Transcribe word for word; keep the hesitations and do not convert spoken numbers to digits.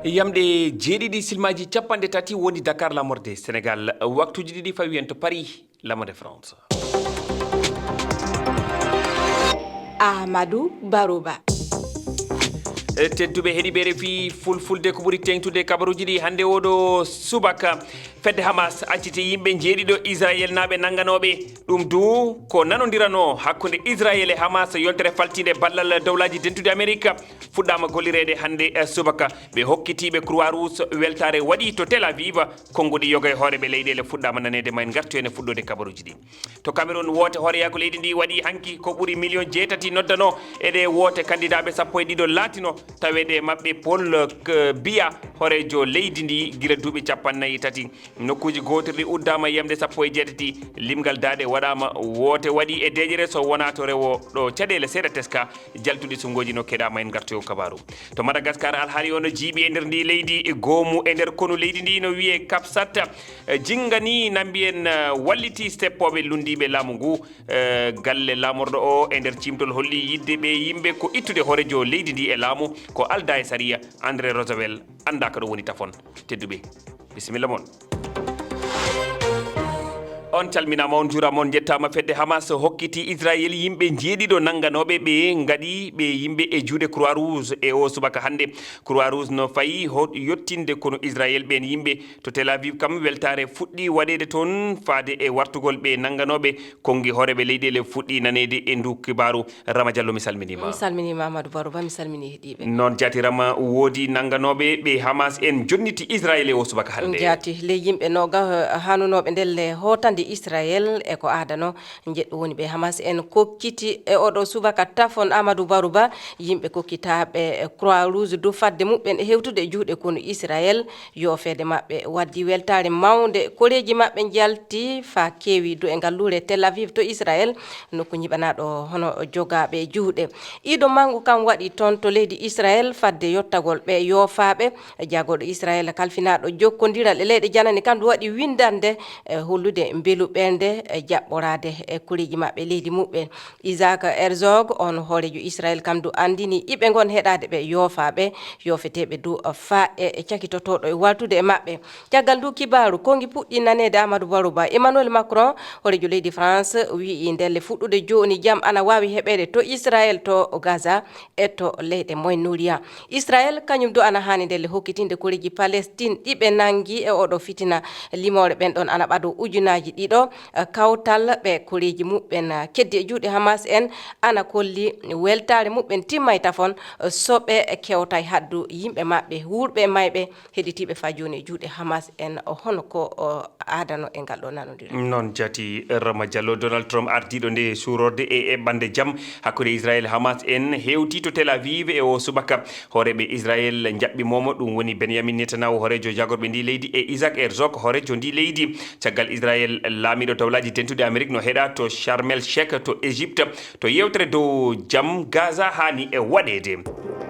Yamɗe jeeɗiɗi silmaji capanɗe tati woni Dakar lamorde Sénégal, waktuji ɗiɗi fawi en to Paris lamorde France. Amadou Barouba. E tedduɓe heɗiɓe refi fulfulde ko ɓuri teŋtude kabaruji ɗi hannde oɗo subaka. Fedde Hamas acciti yimɓe njeeɗiɗo Israel naaɓe nannganooɓe. Ɗum du ko nanondirano hakkunde Israel e Hamas, yontere faltiinde ballal dowlaaji dentude Amerika fuɗɗaama gollireede hannde, eh, subaka. Ɓe hokkitiiɓe Croix Rouge weltaare waɗi to Tel Aviv. Konnguɗi yoga e hooreeɓe leyɗeele fuɗɗaama naneede, ma en ngartu heen e fuɗɗoode kabaruuji ɗi. To Cameroun, woote hooreyaaku leydi ndi waɗi hanki. Ko ɓuri miliyon jeetati noddano e ɗe woote. Kandidaaɓe sappo e ɗiɗo laatino. Taweede e maɓɓe Paul, eh, Biya, hooreejo leydi ndi gila duuɓi capanɗe nayi e tati. Nokkuuji gootirɗi uddaama e yamde sappo e jeetati. Limgal daaɗe waɗaama. Woote waɗi e deeƴere so wonaa to rewo ɗo caɗeele seeɗa teska. Jaltuɗi sunngooji no keɗaama, en ngartu e o kabaaru. To Madagascar, alhaali o no jiiɓi e nder ndi leydi. E goomu e nder konu leydi ndi no wiyee Capsat. Eh, jinnga ni nambi en, eh, walliti seppooɓe lunndiiɓe laamu ngu. Eh, galle laamorɗo o e nder ciimtol holli yidde ɓe yimɓe ko ittude hooreejo leydi ndi e laamu ko aldaa e sariya. André Rosawel anndaa ko ɗo woni tafon. Tedduɓe, bisimilla mon. On calminaama, on njuuraama, on njettaama. Fedde Hamas hokkiti Israel yimɓe njeeɗiɗo nannganooɓe ɓe ngaɗi ɓe yimɓe e juuɗe Croix Rouge e o subaka hannde. Croix Rouge no fayi ho-, yottinde kono Israel ɓeen yimɓe. To Tel Aviv kam, weltaare fuɗɗi waɗeede toon faade e wartugol ɓe nannganooɓe. Konngi hooreeɓe leyɗeele fuɗɗi naneede e ndu kibaaru. Rama Diallo, mi salminiima. Mi salminiima Amadou Barouba, mi salminii heɗiiɓe. Noon jaati Rama, woodi nannganooɓe ɓe Hamas en jonniti Israel e o subaka hannde. Jaati, ley yimɓe nooga, eh, hanunooɓe ndelle hootande Israel e ko aadano, njeɗɗo woni ɓe Hamas en kokkiti e oɗo subaka tafon Amadou Barouba, yimɓe kokkitaaɓe Croix Rouge du fadde muɓɓen e hewtude e juuɗe konu Israel. Yoofeede maɓɓe waddi weltaare mawnde. Koreeji maɓɓe njalti faa keewi du e ngalluure Tel Aviv to Israel, nokku nyiɓanaaɗo hono jogaaɓe juuɗe. Iido manngu kam waɗi toon to leydi Israel fadde yottagol ɓe yoofaaɓe. Jaagorɗo Israel kalfinaaɗo jokkondiral e leyɗe janani kam du waɗi winndannde, eh, hollude mbeluɓeende, eh, jaɓɓoraade e koreeji maɓɓe leydi muɓɓen. Isaac Herzog, on hooreejo Israel kam du anndini iɓe ngon heɗaade ɓe yoofaaɓe, yoofeteeɓe du faa e cakitotooɗo e waltude e maɓɓe. Caggal ndu kibaaru, konngi puɗɗi naneede Amadou Barouba, Emmanuel Macron, hooreejo leydi France, wi'i ndelle fuɗɗude jooni jam ana waawi heɓeede to Israel, to Gaza e to leyɗe Moyen-Orient. Israel kañum du ana haani ndelle hokkitinde koreeji Palestine ɗi ɓe nanngi e oɗo fitina. Limoore ɓen ɗon ana ɓado ujunaaji ɗiɗo. Eh, kawtal ɓe koreeji muɓɓen, eh, keddi e juuɗe Hamas en ana kolli weltaare muɓɓen timmay tafon, eh, so ɓe kewtay haddu yimɓe maɓɓe wuurɓe e mayɓe heɗitiiɓe faa jooni e juuɗe Hamas en, hono ko, o, aadano e ngal ɗo nanondiral. Noon jaati Rama Diallo. Donald Trump, ardiiɗo nde suurorde e eɓɓande jam hakkunde Israel Hamas en, hewtii to Tel Aviv e o subaka. Hooreeɓe Israel njaɓɓi moomo, ɗum woni Benjamin Netanyahu, hooreejo jaagorɓe ndi leydi, e Isaac Herzog, hooreejo ndi leydi. Caggal Israel, laamiiɗo Dawlaaji Dentuɗi Amerik no heɗaa to Sharm el Sheikh to Egypte, to yeewtere dow jam Gaza haani e waɗeede.